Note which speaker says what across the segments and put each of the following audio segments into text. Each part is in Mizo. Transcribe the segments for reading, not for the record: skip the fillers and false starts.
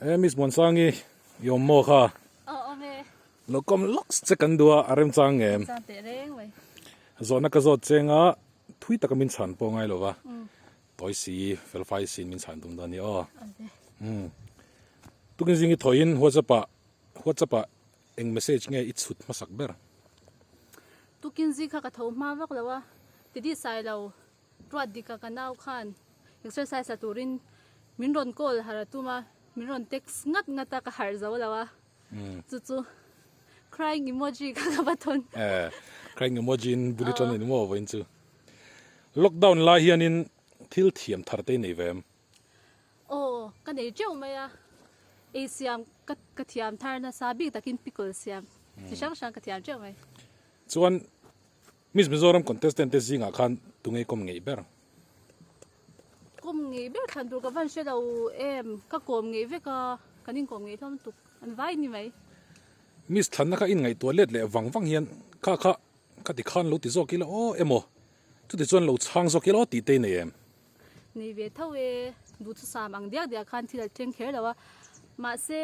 Speaker 1: E Miss Muansangi i awm maw kha?
Speaker 2: Aw awm e.
Speaker 1: Lo kawm lawk che kan duh a, a remchang ngem?
Speaker 2: Remchang teh reng mai.
Speaker 1: Zawhna ka zawt cheng a, thui taka min chhan pawh ngai lo va, tawi si, felfai siin min chhan tum dawn a ni aw. Tukin zing i thawiin WhatsApp ah WhatsApp ah eng message nge i chhut hmasak ber?
Speaker 2: Tukin zing kha ka tho hma vak lo a, ti sai lo. Ruat dika ka nau khan exercise la turin min rawn call harh a tum a, min rawn text ngat ngat a, ka harh zo lo a, chu chu crying emoji kha ka va thawn.
Speaker 1: Eh, crying emoji in bul i tan a ni maw vawiin chu. Lockdown lai hianin thil thiam thar te i nei ve em?
Speaker 2: Aw, ka nei teuh mai a, ei siam ka ka thiam thar nasa bik takin pickle siam chi hrang hrang ka thiam teuh mai.
Speaker 1: Chuan Miss Mizoram contestant te zingah khan tunge kawm ngeih ber?
Speaker 2: Kawm ngeih ber thlan tur ka van hre lo em, ka kawm ngeih vek a, kan inkawm ngeih hlawm tuk, an vai ni mai.
Speaker 1: Miss thlanna kha inngaihtuah let leh vang vang hian kha kha ka ti khan lo ti zawk ila aw emaw, chuti chuan lo chhang zawk ila aw tih te i nei em?
Speaker 2: Nei ve tho e, duhthusam ang diak diak khan thil a thleng kher lo a, mahse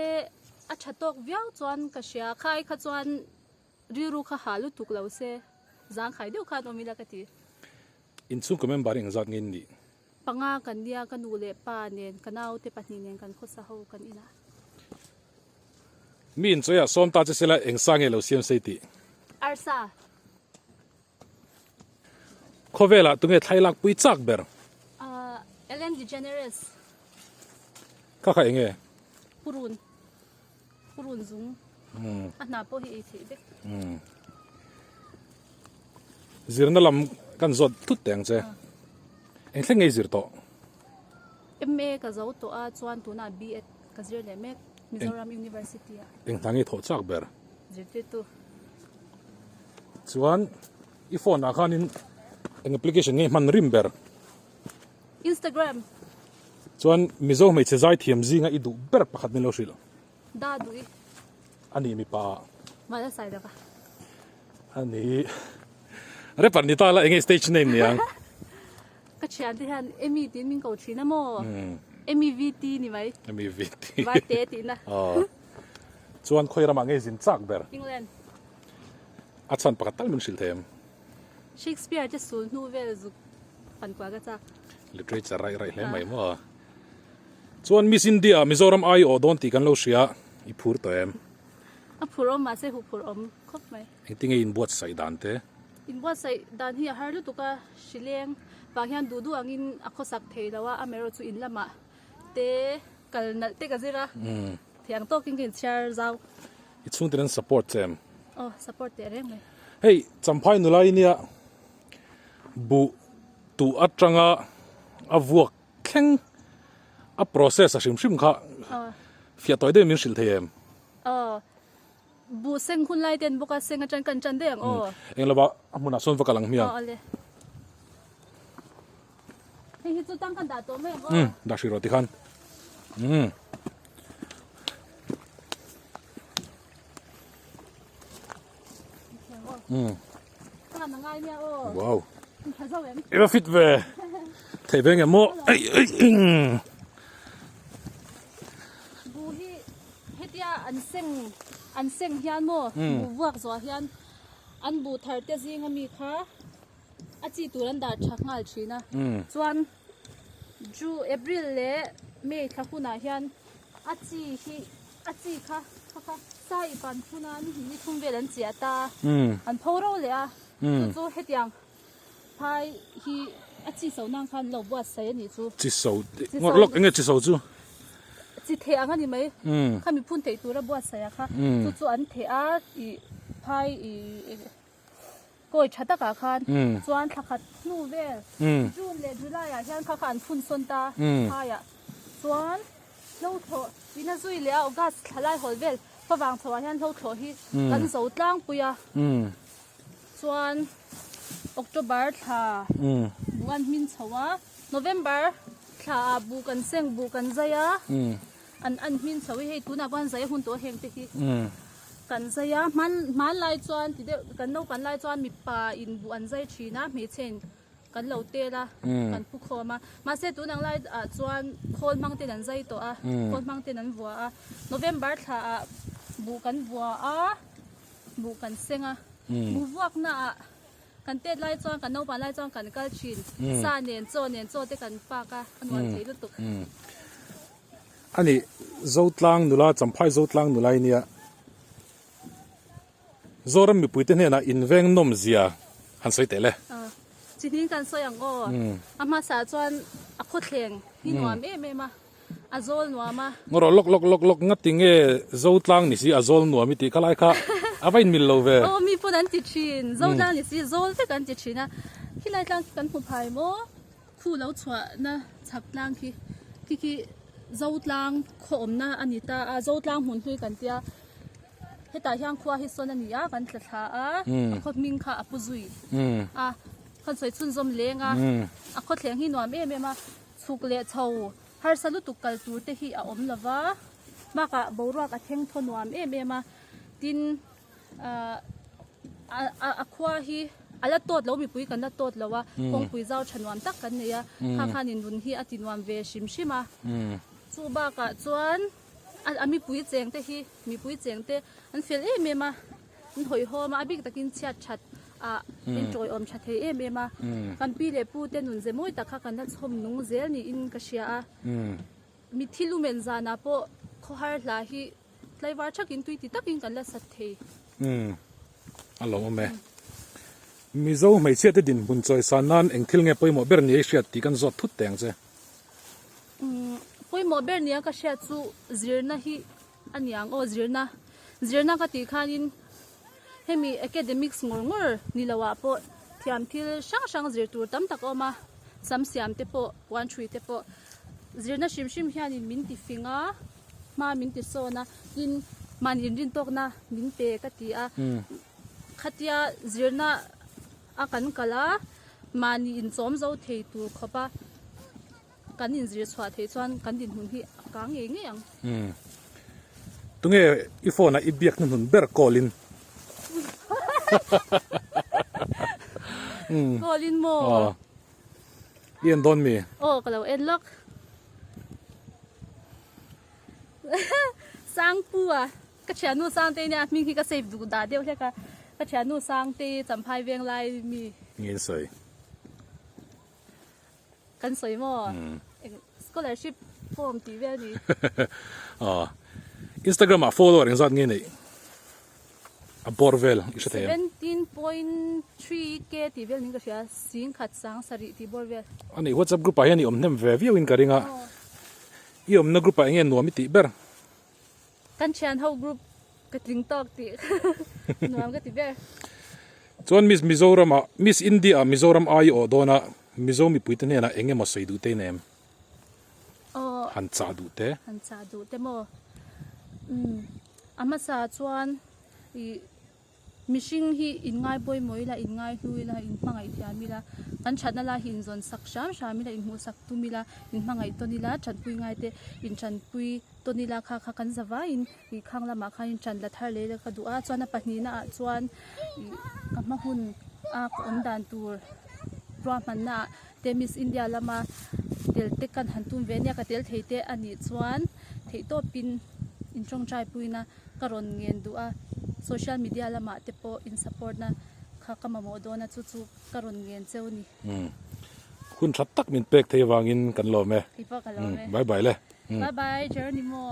Speaker 2: a tha tawk viau chuan ka hria, kha ai kha chuan Rilru kha ha lutuk lo se, zangkhai deuh khan awm ila ka ti.
Speaker 1: Inchhungkaw member engzat nge in nih?
Speaker 2: Panga kan nia, ka nu leh pa nen, ka naute pahnih nen kan khawsa ho kan inah.
Speaker 1: Mi inchawiah sawm ta che sela eng sa nge lo siam sei tih?
Speaker 2: Arsa.
Speaker 1: Khawvelah tunge thlai lak pui chak ber?
Speaker 2: Ellen DeGeneres.
Speaker 1: Kha kha enge?
Speaker 2: Purun. Purun zung. A hna pawh hi ei theih vek.
Speaker 1: Zirna lam kan zawt thut teh ang che. Eng thleng nge i zir tawh?
Speaker 2: MA ka zo tawh a, chuan tunah BEd ka zir leh mek Mizoram University ah.
Speaker 1: Eng hna nge i thawh chak ber?
Speaker 2: Zirtirtu.
Speaker 1: Chuan i phone ah khanin eng application nge i hman rim ber?
Speaker 2: Instagram.
Speaker 1: Chuan Mizo hmeichhe zaithiam zinga i duh ber pakhat min lo hrilh.
Speaker 2: Da duh i.
Speaker 1: A ni mipa ah.
Speaker 2: Mah la sai lova.
Speaker 1: A ni. Rapper ni ta la enge stage name ni ang.
Speaker 2: Ka thian te hian Emi tiin min ko thin a maw? Emi VT ni mai.
Speaker 1: Emi VT.
Speaker 2: Varte tihna.
Speaker 1: Aw. Chuan khawi ramah nge zin chak ber?
Speaker 2: England.
Speaker 1: A chhan pakhat tal min hrilh thei em?
Speaker 2: Shakespeare te sul hnu vel zuk fan kual ka chak.
Speaker 1: Literature raih raih hle mai maw? Chuan Miss India Mizoram ai awh dawn tih kan lo hria, i phur tawh em?
Speaker 2: A phur awm mahse huh phur awm khawp mai.
Speaker 1: Engtinge inbuatsaih dan te?
Speaker 2: Inbuatsaih dan hi a har lutuk a, hrileng vang hian duh duh angin a khawsak thei lo a, amaherawh chu in lamah te kal nalh te ka zir a, thiang tawkin ka inchhiar zau.
Speaker 1: I chhungten an support che em?
Speaker 2: Aw, support teh reng mai.
Speaker 1: Hei, Champhai nula i nia buh tuh atanga a vuak thleng a process a hrim hrim kha fiah tawi deuhin min hrilh thei em?
Speaker 2: Aw, buh seng hun lai ten bawk a, seng atang kan tan daih ang aw.
Speaker 1: Eng lova a hmunah sawn va kal ang hmiang.
Speaker 2: Aw, awle. Hei hi chu tang kan dah tawh mai ang aw.
Speaker 1: Umm, dah hrih rawh tikhan. Umm. Umm. Wow. I va fit ve. Thei ve nge maw? Ei ei eng.
Speaker 2: Bu hi hetia an seng an seng hian maw bu vuak zuah hian an bu thar te zinga mi kha a chi tur an dah tha nghal thin a chuan Ju April leh May thla hunah hian a chi hi a chi kha kha kha sai i pan phun a ni hnih ni thum vel an chiah ta an pho ro leh a chu chu hetiang phai hi a chi so nan khan lo buatsaih a nih chu.
Speaker 1: Chi so ngawt lawk enge chi so chu?
Speaker 2: Chi theh ang a ni mai khami phun theih tura buatsaih a kha chu chu an theh a ih phai ih. Kawi tha takah khan chuan thla khat hnu vel June leh July ah hian kha kha an phun sawn ta phaiah chuan hlo thlawh in a zui leh a August thla lai hawl vel favang chho ah hian hlo thlawh hi kan zo tlangpui a chuan October thla buh an hmin chho a November thla ah buh kan seng buh kan zai a an an hmin chho hi hei tunah pawh an zai a hun tawh a heng te hi. Kan zai a, hman hmanlai chuan ti deuh kan naupang lai chuan mipa in buh an zai thin a, hmeichhe in Kan lo tel a, kan pu khawm a. Mahse tun ang lai ah chuan khawl hmang ten an zai tawh a, khawl hmang ten an vua a. November thla ah buh kan vua a, buh kan seng a. Buh vuak na ah kan tet lai chuan kan naupang lai chuan kan kal thin. Sa nen chaw nen chaw te kan pak a, a nuam thei lutuk.
Speaker 1: Ani Zotlang nula Champhai Zotlang nula i nia. Zoram mipuite hnenah inveng nawm zia han sawi teh le.
Speaker 2: Chi hning kan sawi ang aw. A hmasa chuan a khawthleng hi nuam em em a, a zawl nuam a.
Speaker 1: Ngaw lawk lawk lawk lawk ngati nge Zotlang ni si a zawl nuam i tih kha lai kha a va inmil lo ve.
Speaker 2: Aw mi pawn an ti thin, Zotlang ni si zawl vek an ti thin a. Khilai tlang khi kan hmu phai maw? Khu lo chhuahna chhak tlang khi khi khi Zotlang khaw awmna a ni ta a, Zotlang hmun hlui kan tia. Hetah hian khua hi sawn a ni a, kan tla thla a, a khaw hming kha a pu zui a, kan sawi chhunzawm leng a, a khaw thleng hi nuam em em a, chhuk leh chho harsa lutuk kal tur te hi a awm lo va, bakah boruak a thleng thaw nuam em em a, tin ahh a khua hi a la tawt lo mipui kan la tawt lo a, kawngpui zau tha nuam tak kan nei a, kha khanin run hi a ti nuam ve hrim hrim a, chu bakah chuan. A mipui cheng te hi mipui cheng te an fel em em a, an hawihhawm a, a bik takin chhiat that ah in tawiawm tha thei em em a, kan pi leh pu te nun ze mawi tak kha kan la chhawm nung zel niin ka hria a, mitthi lumen zanah pawh khawhar hla hi tlaivar thakin tui ti takin kan la sat thei.
Speaker 1: A lo awm e. Mizo hmeichhia te dinhmun chawisan nan eng thil nge pawimawh ber ni ei hriat tih kan zawt thut teh ang che.
Speaker 2: Pawimawh ber nia ka hriat chu zirna hi a ni ang aw zirna zirna ka tih khanin hemi academics ngawr ngawr ni lo ah pawh thiam thil hrang hrang zir tur tam tak a awm a sam siam te pawh puan thui te pawh zirna hrim hrim hianin min ti fing a hma min ti sawn a tin mahni inrintawkna min pe ka ti a khatia zirna a kan kal a mahni inchawm zo thei tur khawp a kan inzir chhuah theih chuan kan dinhmun hi a kang ngei ngei ang.
Speaker 1: Umm. Tunge i phone ah i biak hnuhnun ber call in?
Speaker 2: Umm. Call in maw?
Speaker 1: Aw. I en dawn mi?
Speaker 2: Aw ka lo en lawk. Sangpu a. Ka thiannu Sangtei nia hming hi ka save duh dah deuh hlek a, ka thiannu Sangtei Champhai veng lai mi.
Speaker 1: Nge in sawi?
Speaker 2: Kan sawi maw? Eng scholarship form tih vel ni.
Speaker 1: Aw. Instagram ah follower engzat nge neih? A bawr vel i hre thei em?
Speaker 2: 17.3 k tih vel niin ka hria, 10 sarih tih bawr vel.
Speaker 1: Ani WhatsApp group ah hian i awm hnem ve viau in ka ring a. I awmna group ah enge nuam i tih ber?
Speaker 2: Kan thian ho group ka tling tawk tih nuam ka ti ber.
Speaker 1: Chuan Miss Mizoram ah Miss India ah Mizoram ai i awh dawn a, Mizo mipui te hnenah eng emaw sawi duh te in em?
Speaker 2: Aw.
Speaker 1: Han chah duh te.
Speaker 2: Han chah duh te maw? Umm a hmasa chuan ih Mihring hi inngai pawimawh ila, inngai hlu ila, inhmangaih thiam ila, kan thatna lai hi inzawn sak hram hram ila, inhmuh sak tum ila, inhmangaih tawn ila, tanpui ngai te intanpui tawn ila kha kha kan za vaiin ih khang lamah khan in tan la thar leh ila ka duh a, chuan a pahnihna ah chuan ih ka hma hun a ka awm dan tur ruahmanna ah te Miss India lama tel te kan han tum ve ania ka tel thei te anih chuan theihtawpin intawngtai puina. Ka rawn ngen duh a, social media lamah te pawh in support na kha ka mamawh dawn a, chu chu ka rawn ngen cheu ni.
Speaker 1: Umm. Hun tha tak min pek thei avangin kan lawm e.
Speaker 2: Kei pawh ka lawm e.
Speaker 1: Bye bye le.
Speaker 2: Bye bye Jeronimo.